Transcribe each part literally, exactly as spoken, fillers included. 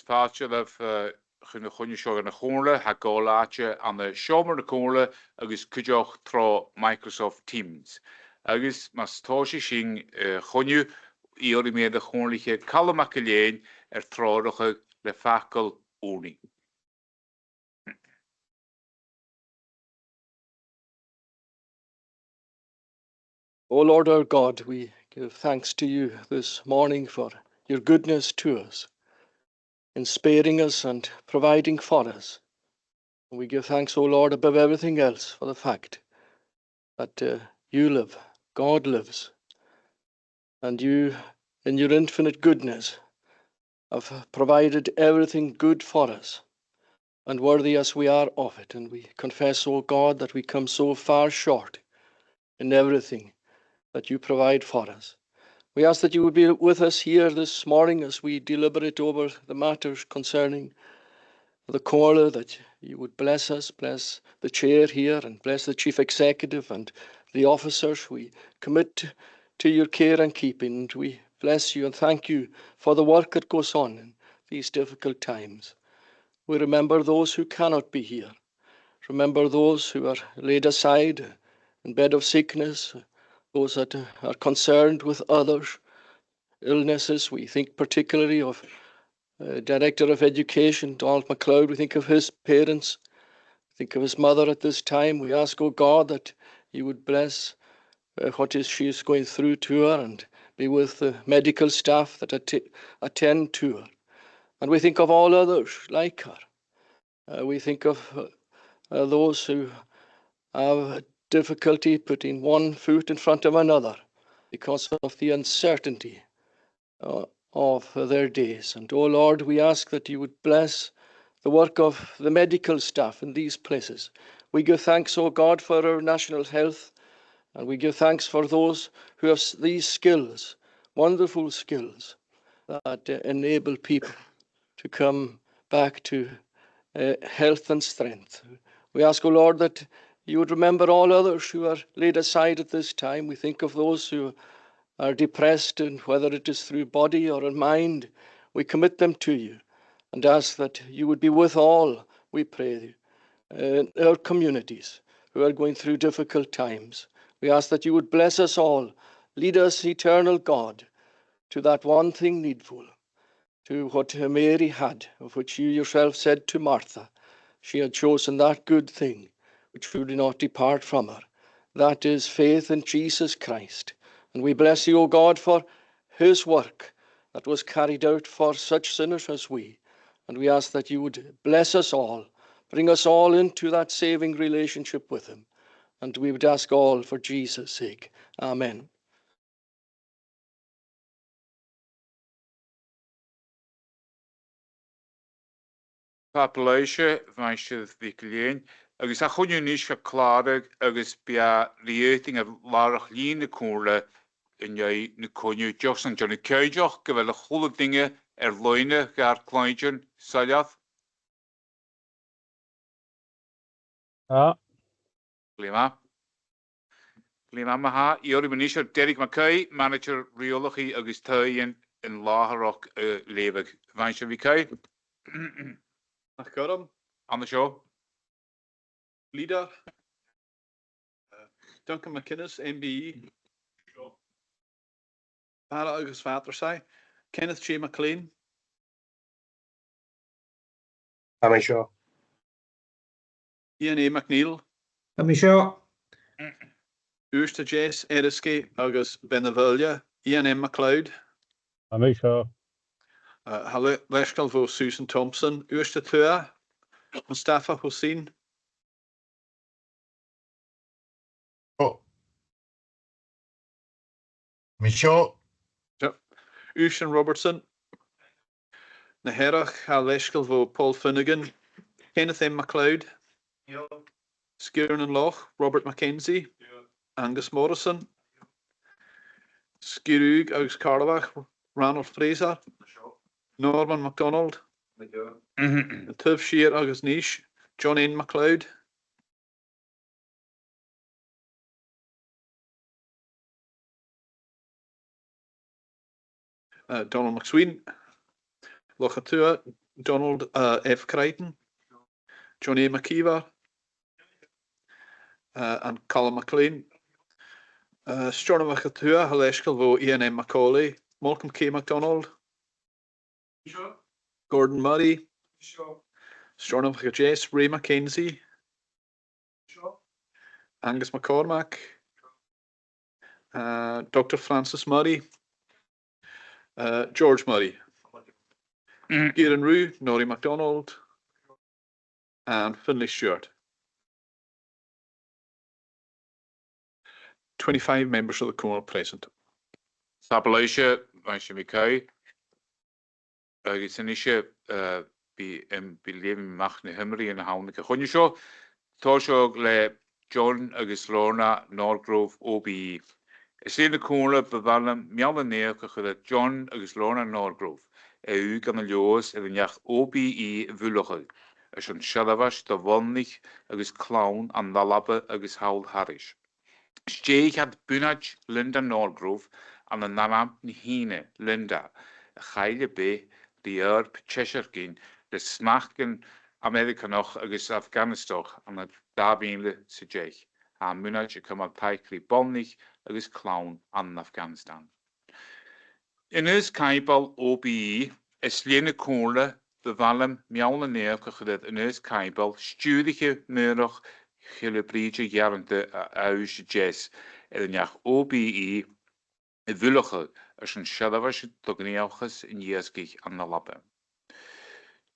fàilte leibh, eh, chun a' choinneimh seo dhan a' Chomhairle, tha e a' dol àite ann an seòmar na Comhairle agus cuideachd tro Microsoft Teams. Agus mus tòisich sinn, eh, a' choinneimh, iarraidh mi air a' Chomhairliche Calum MacIllEathain air treòrachadh le facal ùrnaigh. O Lord our God, we give thanks to you this morning for your goodness to us in sparing us and providing for us. And we give thanks, O Lord, above everything else for the fact that, uh, you live, God lives, and you, in your infinite goodness, have provided everything good for us, and worthy as we are of it. And we confess, O God, that we come so far short in everything that you provide for us. We ask that you would be with us here this morning as we deliberate over the matters concerning the Comhairle, that you would bless us, bless the chair here, and bless the chief executive and the officers. We commit to your care and keeping, and we bless you and thank you for the work that goes on in these difficult times. We remember those who cannot be here. Remember those who are laid aside in bed of sickness, those that are concerned with others' illnesses. We think particularly of, uh, Director of Education, Donald MacLeod. We think of his parents. Think of his mother at this time. We ask, O God, that you would bless, uh, what is, she is going through to her and be with the medical staff that att-, attend to her. And we think of all others like her. Uh, we think of, uh, uh, those who have difficulty putting one foot in front of another because of the uncertainty, uh, of their days. And, O Lord, we ask that you would bless the work of the medical staff in these places. We give thanks, O God, for our national health, and we give thanks for those who have s-, these skills, wonderful skills that, uh, enable people to come back to, uh, health and strength. We ask, O Lord, that you would remember all others who are laid aside at this time. We think of those who are depressed, and whether it is through body or in mind, we commit them to you and ask that you would be with all, we pray, uh, in our communities who are going through difficult times. We ask that you would bless us all, lead us, eternal God, to that one thing needful, to what Mary had, of which you yourself said to Martha, she had chosen that good thing which should not depart from her. That is faith in Jesus Christ. And we bless you, O God, for his work that was carried out for such sinners as we. And we ask that you would bless us all, bring us all into that saving relationship with him. And we would ask all for Jesus' sake. Amen. Tapadh leibhse, a Mhaighstir MhicIllEathain, agus tha a' choinneamh a-nis a' clàradh agus bidh e ri fhaotainn air làrach-lìn na Comhairle an dèidh na coinneimh. Dìreach son a' dèanamh cinnteach gu bheil a h-uile duine air loidhne gar cluinntinn, soilleir. Ah. Glè mhath. Glè mhath ma-thà. Iarraidh mi a-nis air Derek MacAoidh, manaidsear riaghaileachd agus taighean an làthaireachd, eh, a leughadh. A Mhaighstir MhicAoidh. Nach gabh orm. An seo. Leader. Duncan McInnes, M B E. Barra agus Bhatarsaigh. Kenneth J MacLean. Tha mi seo. Iain A MacNeil. Tha mi seo. Uibhist a Deas, Eriskay agus Beinn na Faoghla. Iain M MacLeod. Tha mi seo. Uh, tha le-, leisgeul bho Susan Thompson. Uibhist a Tuath, Mustafa Hussain. Oh. Mi seo. Seo. Uibhist a Robertson. Na Hearadh, tha leisgeul bho Paul Finnegan, Kenneth M MacLeod. Sgìre nan Loch, Robert Mackenzie. Angus Morrison. Sgìre Ùige agus Càrlabhagh, Ranald Fraser. Norman MacDonald. An Taobh Siar agus Nis, John N MacLeod. Uh, Donald McSween. Loch a Tuath, Donald, uh, F Crichton, Johnny McKeever, uh, and Colin McLean. Uh, Steòrnabhagh a Tuath, tha leisgeul bho Iain M Macaulay, Malcolm K MacDonald, Gordon Murray, Steòrnabhagh a Deas, Ray Mackenzie, Angus McCormack, uh, Doctor Francis Murray, uh, George Murray, Kieran Rue, Norrie MacDonald, and Finlay Stewart. Twenty-five members of the Comhairle present. Tapadh leibhse, Maighstir McKay. Agus a-nise, eh, bidh, em, bidh leum a-mach na h-iomraidhean a th' ann aig a' choinneamh seo. Tòisichidh le John agus Lorna Norgrove O B E. Is linn a' chomhairle bu mhath leam meal-a-naidheachd a chur air John agus Lorna Norgrove, a dh'fhàg an Leòdhas air an neach O B E a bhuileachadh, airson seirbheis do mhanaich agus clann ann an Alba agus thall thairis. 'S dèidh iad bunaiteach Linda Norgrove ann an ainm na fìne, Linda, a chaill a bith ri oidhirp teasairginn le smachd Ameireaganach agus Afganastach ann an dà mhìle 's a deich, a' mhùineadh a' cumail taic ri boireannaich agus clann ann an Afghanistan. Aonghas Caimbeul O B E, is linn a' chomhairle bu mhath leam meal-a-naidheachd a chur air Aonghas Caimbeul, stiùiriche maorach Chille Bhrìghde Ghearanta à Uibhist a Deas, air an neach O B E a bhuileachadh airson seirbheis do ghnìomhachas an iasgaich ann an Alba.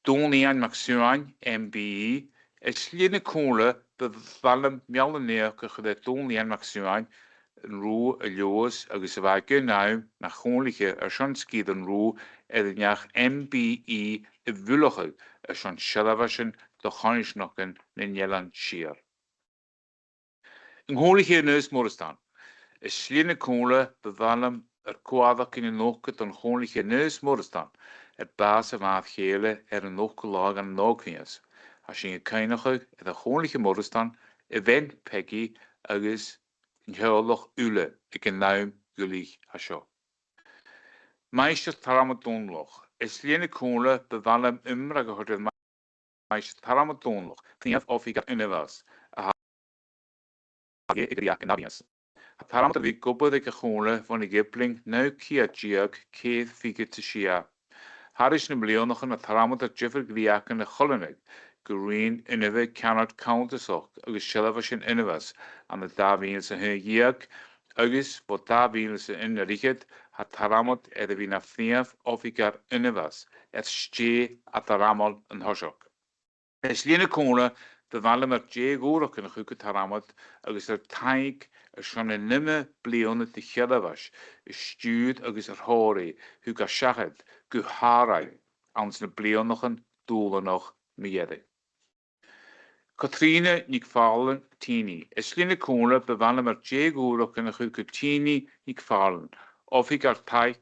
Dòmhnall Iain MacSuain, M B E, is linn a' chomhairle bu mhath leam meal-a-naidheachd a chur air Dòmhnall Iain MacSuain, an Rubha à Leòdhas agus a bha aig aon àm na chomhairliche airson sgìre an Rubha, air an neach M B E a bhuileachadh airson seirbheisean do choimhearsnachdan nan Eilean Siar. An Comhairliche Aonghas Moireasdan. Is linn a' chomhairle bu mhath leam ar co-fhaireachdainn a nochdadh don Chomhairliche Aonghas Moireasdan air bàs a mhàthair-chèile air an ochdamh latha dhen Ògmhios. Tha sinn a' cuimhneachadh air a' Chomhairliche Moireasdan, a bhean Peigi agus an teaghlach uile aig an àm dhuilich a tha seo. Maighstir Tormod Dòmhnallach. Is linn a' chomhairle bu mhath leam iomradh a thoirt air Maighstir Tormod Dòmhnallach, Prìomh Oifigear Ionmhais, a tha aig an Ògmhios. Tha Tormod air a bhith ag obair aig a' chomhairle bhon a' Ghiblean naoi ceud deug ceithir fichead 's a sia. Thairis nam bliadhnaichean, tha Tormod air diofar dhreuchdan a choileanadh gu roinn inbhe ceannard cunntasachd agus seirbheisean ionmhais ann an dà mhìle 's a h-aon dheug, agus bho dà mhìle 's a h-aon air fhichead, tha Tormod air a bhith na Phrìomh Oifigear Ionmhais air stèidh eadar-amail an toiseach. Is linn a' chomhairle bu mhath leam ar dèidh dhùrachdan a chur gu Tormod agus air taing airson an iomadh bliadhna de sheirbheis a stiùir agus a threòraigh, thug e seachad gu h-àraidh anns na bliadhnaichean dùbhlanach mu dheireadh. Catrìona NicPhàrlain, Teenie. Is linn a' chomhairle bu mhath leam ar dèidh dhùrachdan a chur gu Teenie NicPhàrlain, oifigear taic,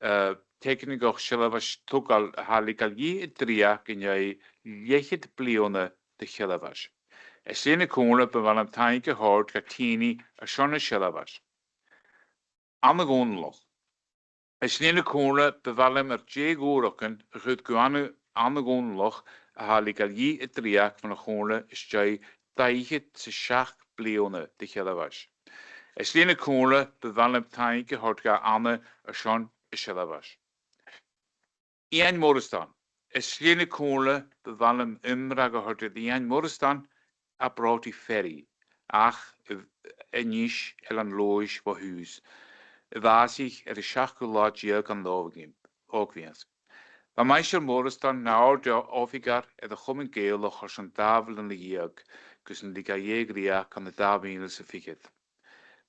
eh, teicnigeach seirbheis togail a tha a' leigeil dhith a dhreuchd an dèidh leth-cheud bliadhna de sheirbheis. Is linn a' chomhairle bu mhath leam taing a thoirt do Teenie airson a sheirbheis. Anna Dhòmhnallach. Is linn a' chomhairle bu mhath leam ar dèidh dhùrachdan a chur gu Anna, Anna Dhòmhnallach a tha a' leigeil dhith a dhreuchd bhon a' chomhairle às dèidh dà fhichead 's a seachd bliadhna de sheirbheis. Is linn a' chomhairle bu mhath leam taing a thoirt do Anna airson a sheirbheis. Iain Moireasdan. Is linn a' chomhairle bu mhath leam iomradh a thoirt air Iain Moireasdan, ab ròtaidh Ferry, ach a-nis Eilean Leòdhais bho thùs, a bhàsaich air an seachdamh latha deug dhen Ògmhios. Bha Maighstir Moireasdan na àrd-oifigear air a' Chomunn Gàidhealach airson dà bhliadhna dheug, gus an tig e dha dhreuchd ann an dà mhìle 's a fichead.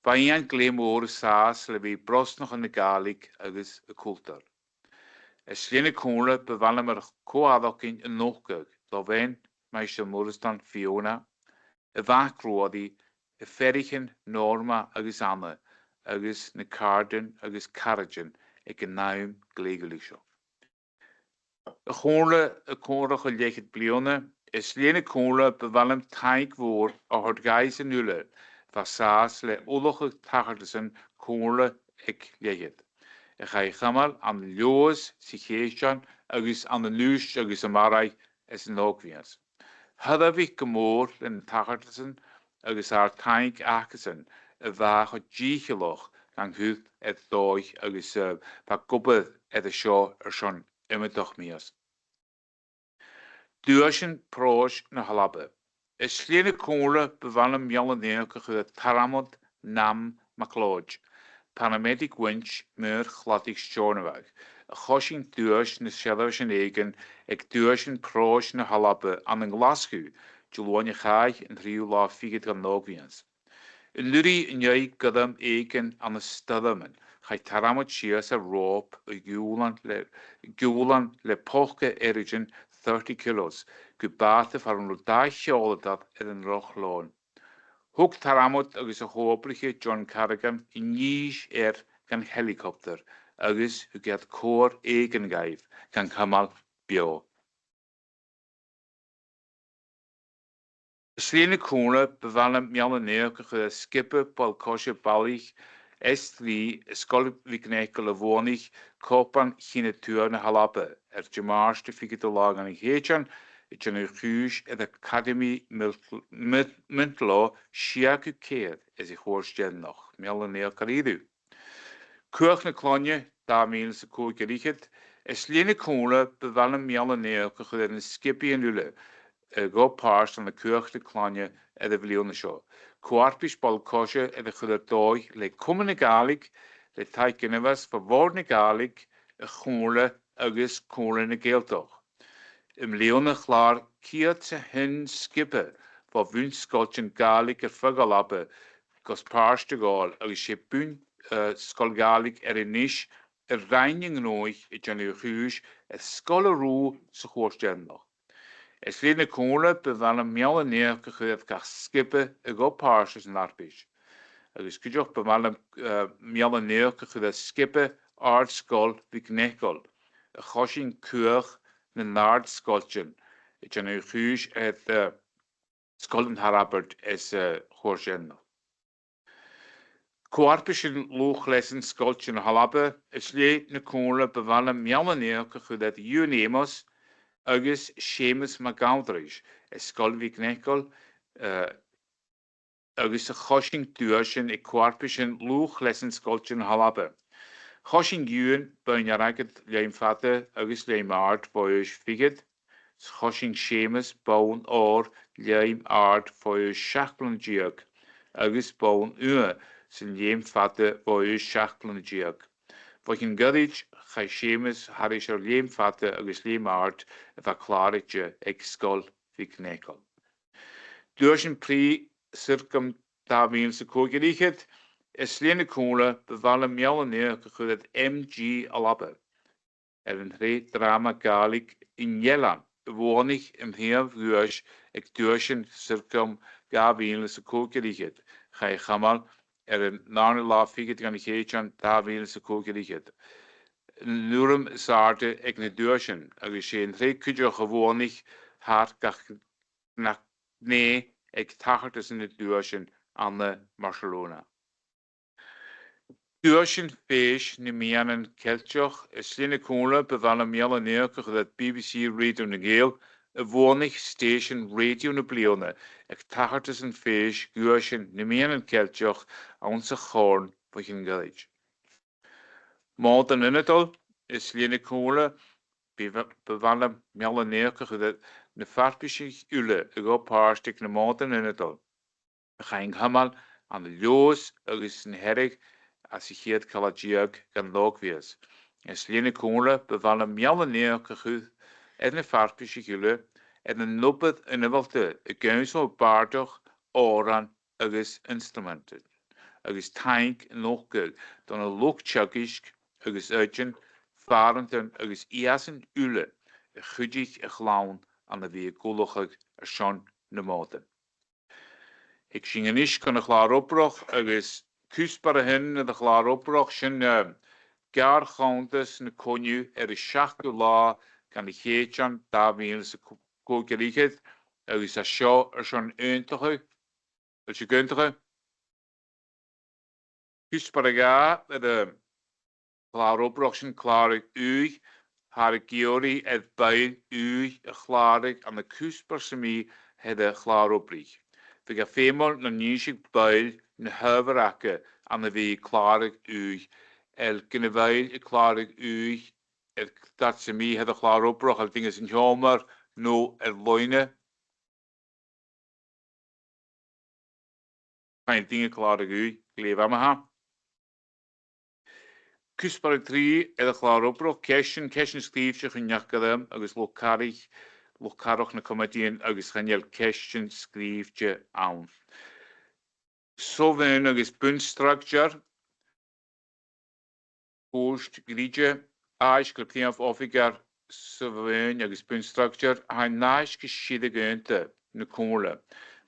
Bha Iain glè mhòr an sàs le bhith a' brosnachadh na Gàidhlig agus a cultar. Is linn a' chomhairle bu mhath leam ar co-fhaireachdainn a nochdadh do bhean Mhaighstir Moireasdan, Fiona, a mhac Ruairidh, a pheathraichean Norma agus Anna, agus na càirdean agus caraidean aig an àm glè dhuilich seo. A' chomhairle a' comharrachadh leth-cheud bliadhna, is linn a' chomhairle bu mhath leam taing mhòr a thoirt dhaibhsan uile a bha an sàs le ullachadh tachartasan comhairle aig leth-cheud, a chaidh a chumail ann an Leòdhas, sa Chèitean agus ann an Uibhist agus a Mhàrtainn anns an òg-mhìos. Thòisich gu mòr leis na tachartasan agus ar taing acasan a bha cho dìcheallach gan cur air dòigh agus, eh, bha ag obair air seo airson iomadach mìos. Duaisean Pròis na h-Alba. Is leth na còmhradh bu mhath leam meal-a-naidheachd a chur air Tormod Nam MacLeòid, paramedic Winch, maor Chladaich Steòrnabhaigh, a choisinn Duais na Seirbheisean Èiginn aig Duaisean Pròis na h-Alba ann an Glaschu, Diluain a chaidh, an treas latha fichead dhen òg-mhìos. An-uiridh an dèidh goiream èiginn ann an stoirm, chaidh Tormod sìos air ròp a ghiùlan le, giùlan le poca aerogen thirty kilos gu bàta far an robh dà cheòladair air an droch shlòin. Thug Tormod agus a cho-obraiche John Carrigan an aois air dhan helicopter agus thug iad cobhair èiginn dhaibh gan cumail beò. Is leth na còmhradh bu mhath leam meal-a-naidheachd a chur air sgioba ball-coise balaich S trì Sgoil MhicNeacail a bhuannaich Cupa Chinn a Tuath na h-Alba air Dimàirt fichead latha dhen a' Chèitean, a' dèanamh cùis aig Acadamaidh Mil-, Mil-, Mintlaw sia gu ceithir anns a' chuairt dheireannach. Meal-a-naidheachd dha-rìribh. Cuach na Cloinne, dà mhìle 's a còig air fhichead. Is leth na còmhradh bu mhath leam meal-a-naidheachd a chur air na sgiobaidhean uile a ghabh pàirt ann an Cuach na Cloinne air a' bhliadhna seo. Co-fharpais ball-coise air a chur air dòigh le Comunn na Gàidhlig, le taic-ionmhais bho Bhòrd na Gàidhlig, a' Chomhairle agus Comhairle na Gàidhealtachd. Am-bliadhna chlàr ceud 's a h-aon sgioba bho bhun-sgoiltean Gàidhlig air feadh Alba gus pàirt a ghabhail agus 's e bun, eh, sgoil Ghàidhlig Inbhir Nis a rinn a' ghnothach a' dèanamh cùis air sgoil a rùdh sa chuairt dheireannach. Is leth na còmhradh bu mhath leam meal-a-naidheachd a chur air gach sgioba a ghabh pàirt anns an fharpais. Agus cuideachd bu mhath leam, eh, meal-a-naidheachd a chur air sgioba Àrd-sgoil MhicNeacail, a choisinn Cuach nan Àrd-sgoiltean, a' dèanamh cùis air, eh, Sgoil an Tairbeirt anns a' chuairt dheireannach. Co-fharpaisean lùth-chleasan sgoiltean na h-Alba, is leth na còmhradh bu mhath leam meal-a-naidheachd a chur air Eòghann Seumas agus Seumas MacAnndrais à Sgoil MhicNeacail, eh, agus a choisinn duaisean aig co-fharpaisean lùth-chleasan sgoiltean na h-Alba. Choisinn Eòghann bonn airgid leum fada agus leum àrd bho aois fichead, 's choisinn Seumas bonn òir leum àrd bho aois seachd bliadhna deug agus bonn ùr san leum fada bho aois seachd bliadhna deug. Bho chionn ghoirid chaidh Seumas thairis air leum fada agus leum àrd a bha clàraichte aig Sgoil MhicNeacail. Duaisean Prix Circum dà mhìle 's a còig air fhichead, is leth na còmhradh bu mhath leam meal-a-naidheachd a chur air M G Alba air an t-sreath dràma Gàidhlig An Eilean, a bhuannaich am prìomh dhuais aig Duaisean Circum dà mhìle 's a còig air fhichead. Chaidh a chumail air an dàrna latha fichead dhen a' Chèitean dà mhìle 's a còig air fhichead. An urram as àirde aig na duaisean, agus 's e an t-sreath cuideachd a bhuannaich thar gach gnè aig tachartasan nan duaisean ann am Barcelona. Duaisean Fèis nam Meadhanan Ceilteach, is leth na còmhradh bu mhath leam meal-a-naidheachd a chur air B B C Radio nan Gàidheal, a bhuannaich Stèisean Rèidio na Bliadhna aig tachartasan fèis Dhuaisean nam Meadhanan Ceilteach anns a' Chòrn bho chionn ghoirid. Mòdan Ionadail, is leth na còmhradh bu mha-, bu mhath leam meal-a-naidheachd a chur air na farpaisich uile a ghabh pàirt aig na Mòdan Ionadail, a chaidh a chumail ann an Leòdhas agus san Hearadh anns a' chiad cola-deug dhen òg-mhìos. Is leth na còmhradh bu mhath leam meal-a-naidheachd a chur air na farpaisich uile air an obair ionmholta a dh'ionnsaigh bàrdachd, òrain agus instrumentan, agus taing a-nochd don luchd-teagaisg agus oidean, phàrantan agus iadsan uile a chuidich a' chlann ann a bhith ag ullachadh airson na Mòdan. Thig sinn a-nis chun a' chlàr-obrach agus cuspair a h-aon a' chlàr-obrach, sin, eh, geàrr-chunntas na coinneimh air an seachdamh latha dhen a' Chèitean dà mhìle 's a còig air fhichead, agus tha seo airson aontachadh, a bheil sibh ag aontachadh? Cuspair a dhà air a' chlàr-obrach, sin clàradh ùidh tha e ag iarraidh air buill ùr a chlàradh ann an cuspair sam bith air a' chlàr-obrach. Bhiodh e feumail nan innsibh buill na h-adhbharan aca ann a bhith a' clàradh ùr, a bheil gu bhith a' clàradh ùr air dad sam bith air a' chlàr-obrach, a bheil duine san t-seòmar no air loidhne. Chan eil duine a' clàradh ùr, glè mhath ma-thà. Cuspair a trì air a' chlàr-obrach, ceistean, ceistean sgrìobhte a chur an-dràsta agus luchd-cathrach, luchd-cathrach nan comataidhean agus chan eil ceistean sgrìobhte ann. Seo a-nis, agus bun-structar, Cùirt Ghreidte, aithisg le prìomh oifigear seo a-nis agus bun-structar, tha an aithisg a' sireadh aonta na Comhairle,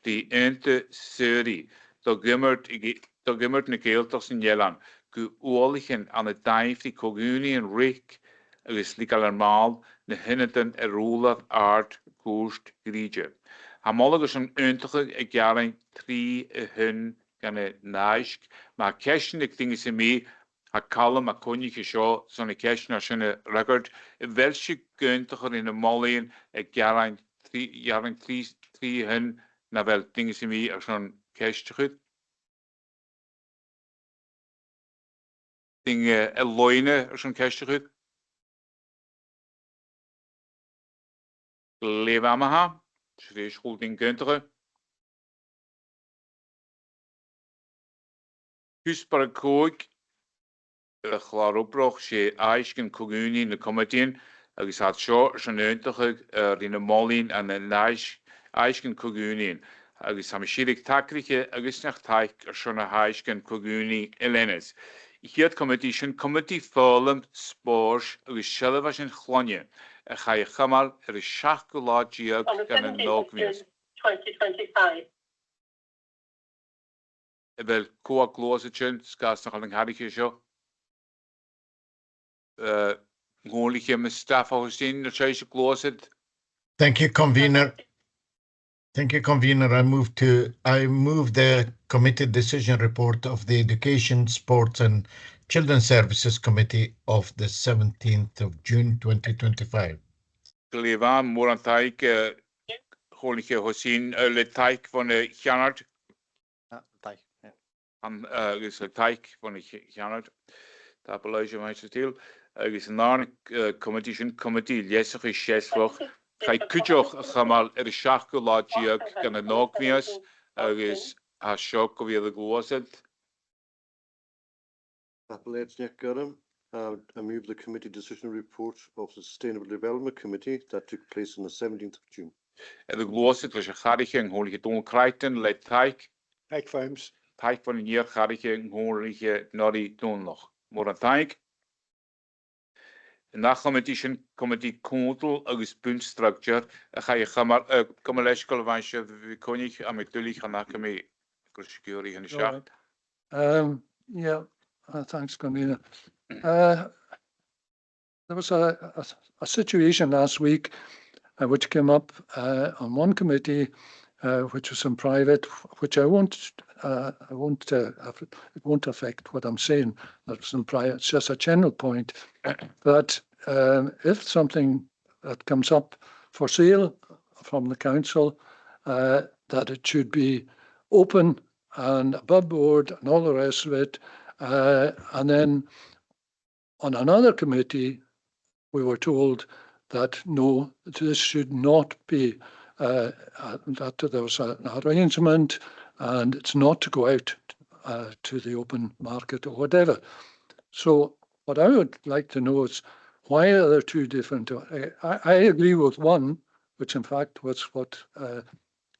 ri aonta saoraidh, do dh'iomairtean, do dh'iomairtean na Gàidhealtachd san eilean, gu uallaichean ann an dàimh ri co-dhùnaidhean reic agus leigeil air màl na h-ionadan air ùrlar àrd Chùirt Ghreidte. Tha moladh airson aontachadh a' gearain trì a h-aon dhen an aithisg. Ma tha ceistean aig duine sam bith, tha Calum MacCoinnich an seo son na ceistean airson a' record. A bheil sibh ag aontachadh ri na molaidhean a' gearain trì, gearain trì, trì a h-aon, no a bheil duine sam bith airson ceist a chur? Duine air loidhne airson ceist a chur? Glè mhath ma-thà, 's e ris a h-uile duine ag aontachadh. Cuspair a còig, a' chlàr-obrach, 's e aithisgean co-dhùnaidh nan comataidhean, agus tha iad seo airson aontachadh, eh, ri na molaidhean ann an aithisg-, aithisgean co-dhùnaidh, agus tha mi a' sireadh tagraiche agus neach-taic airson na h-aithisgean co-dhùnaidh a leanas. A' chiad chomataidh, sin Comataidh Foghlam, Spòrs agus Seirbheisean Chloinne, a chaidh a chumail air an seachdamh latha deug dhen an Ògmhios. A bheil cobhair gluasaid sin, sgàth 's nach eil an caraid seo? Eh, a' Chomhairliche Mustafa Hussain, a bheil sibhse a' gluasad? Thank you, Convener. Thank you, Convener. I move to, I move the committee decision report of the Education, Sports and Children's Services Committee of the seventeenth of June twenty twenty-five. Glè mhath, mòran taing, eh, a' Chomhairliche Hussain, eh, le taic bhon, eh, Cheannard. Ah, taic, yeah. An, eh, agus le taic bhon a' Che-, Cheannard. Tapadh leibhse, Maighstir Steele. Agus an dàrna, eh, comataidh sin, Comataidh Leasachadh Seasmhach, chaidh cuideachd a chumail air an seachdamh latha deug dhen an Ògmhios, agus tha seo gu bhith air a ghluasad. Tapadh leat, Nic Gauram. Uh, I move the committee decision report of the Sustainable Development Committee that took place on the seventeenth of June. Air a ghluasad leis a' chathraiche, a' Chomhairliche Dòmhnall Crichton, le taic. Taic Feims. Taic bhon an iar-chathraiche, a' Chomhairliche Norrie Dòmhnallach. Mòran taing. An ath chomataidh sin, Comataidh Còmhdhail agus Bun-structar, a chaidh a chumail, eh, gabh mo leisgeul, a Mhaighstir MhicCoinnich, tha mi duilich, chan fhaca mi gur e sgiùrsa a th' ann an seo. All right. Um, yeah, uh, thanks, Convener. Uh, there was a, a, a situation last week, uh, which came up, uh, on one committee, uh, which was in private, which I won't, uh, I won't, uh, aff-, it won't affect what I'm saying. That was in private. It's just a general point that, um, if something that comes up for sale from the council, uh, that it should be open and above board and all the rest of it. Uh, and then on another committee, we were told that no, this should not be, uh, uh, that there was a, an arrangement and it's not to go out, uh, to the open market or whatever. So what I would like to know is, why are there two different, uh, I, I agree with one, which in fact was what, uh,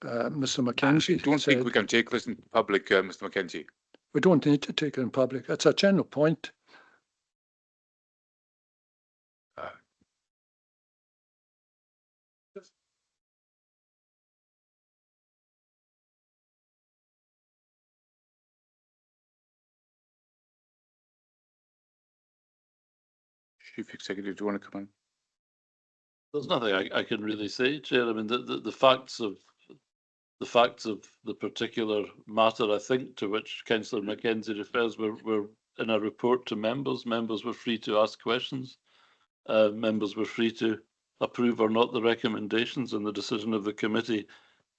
uh, Mister McKenzie said. I don't think we can take this in public, uh, Mister McKenzie. We don't need to take it in public. It's a general point. Uh, Chief Executive, do you want to come in? There's nothing I, I can really say, Chair. I mean, the, the, the facts of, the facts of the particular matter, I think, to which Councillor McKenzie refers were, were in a report to members. Members were free to ask questions. uh, members were free to approve or not the recommendations, and the decision of the committee,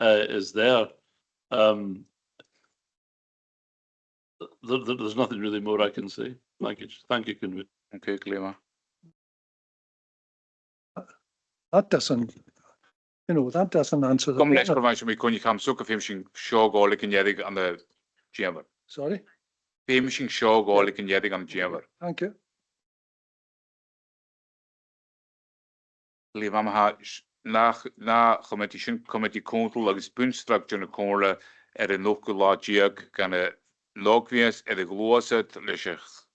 uh, is there. Um, there, there, there's nothing really more I can say. Thank you. Thank you, Convener. Okay, glè mhath. That doesn't, you know, that doesn't answer the Gum leis, problem. Gur bheil mi còmhla, tha mi a' smaoineachadh gu bheil sinn seo a' gabhail aig an deireadh ann an Diarmad. Sorry? Feumaidh sinn seo a ghabhail aig an deireadh ann an Diarmad. Thank you. Leugh am, tha, s-, na ch-, na chomataidh sin, Comataidh Còndhla agus Bun-sgrìobhaidh na Comhairle, air an ochdamh latha deug dhen an Ògmhios, air a ghluasad leis a' ch-,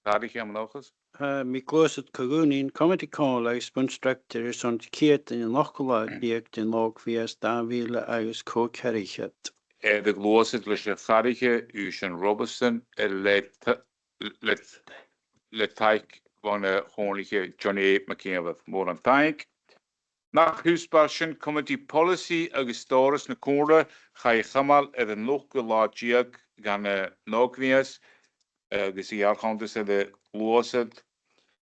a' chathair, am Mòrag. Tha mi a' gluasad co-dhùnaidh Comataidh Còndhla agus Bun-sgrìobhaidh airson a' chiad dhen an ochdamh latha deug dhen Ògmhios dà mhìle agus còig-deug. Air a ghluasad leis a' chathair, Uisdean Robertson, air le t-, le, le taic bhon a' Chomhairliche John A. MacÌomhair. Mòran taing. Nach cuspair sin, Comataidh Poileasaidh agus Stòras na Comhairle, chaidh a chumail air an ochdamh latha deug dhen an Ògmhios, agus a' Gheàrr-chunntas air a ghluasad.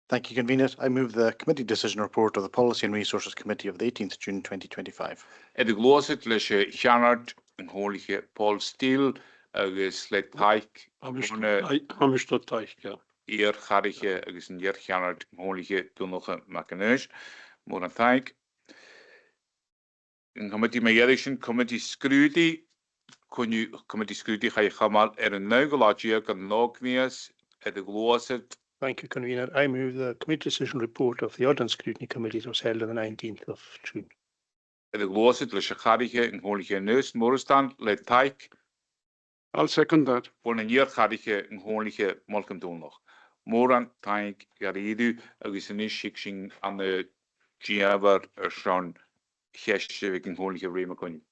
Thank you, Convener. I move the committee decision report of the Policy and Resources Committee of the eighteenth June twenty twenty-five. Air a ghluasad leis a' Cheannard, a' Chomhairliche Paul Steele, agus le taic bhon a', tha mi a' smaoineachadh, taic, yeah, iar-chathair agus an iar-cheannard, a' Chomhairliche Donnchadh MacAonghais. Mòran taing. An comataidh mu dheireadh sin, Comataidh Sgrùdaidh, cuimhniu-, Comataidh Sgrùdaidh, chaidh a chumail air an naoidheamh latha deug dhen Ògmhios, air a ghluasad. Thank you, Convener. I move the committee decision report of the Audit and Scrutiny Committee that was held on the nineteenth of June. Air a ghluasad leis a' chathair, a' Chomhairliche Aonghas Moireasdan, le taic. I'll second that. Bhon an iar-chathair, a' Chomhairliche Malcolm Dòmhnallach. Mòran taing dha-rìribh, agus a-nis thèid sinn an Diarmad airson ceist a bh' aig a' Chomhairliche Ray MacCoinnich.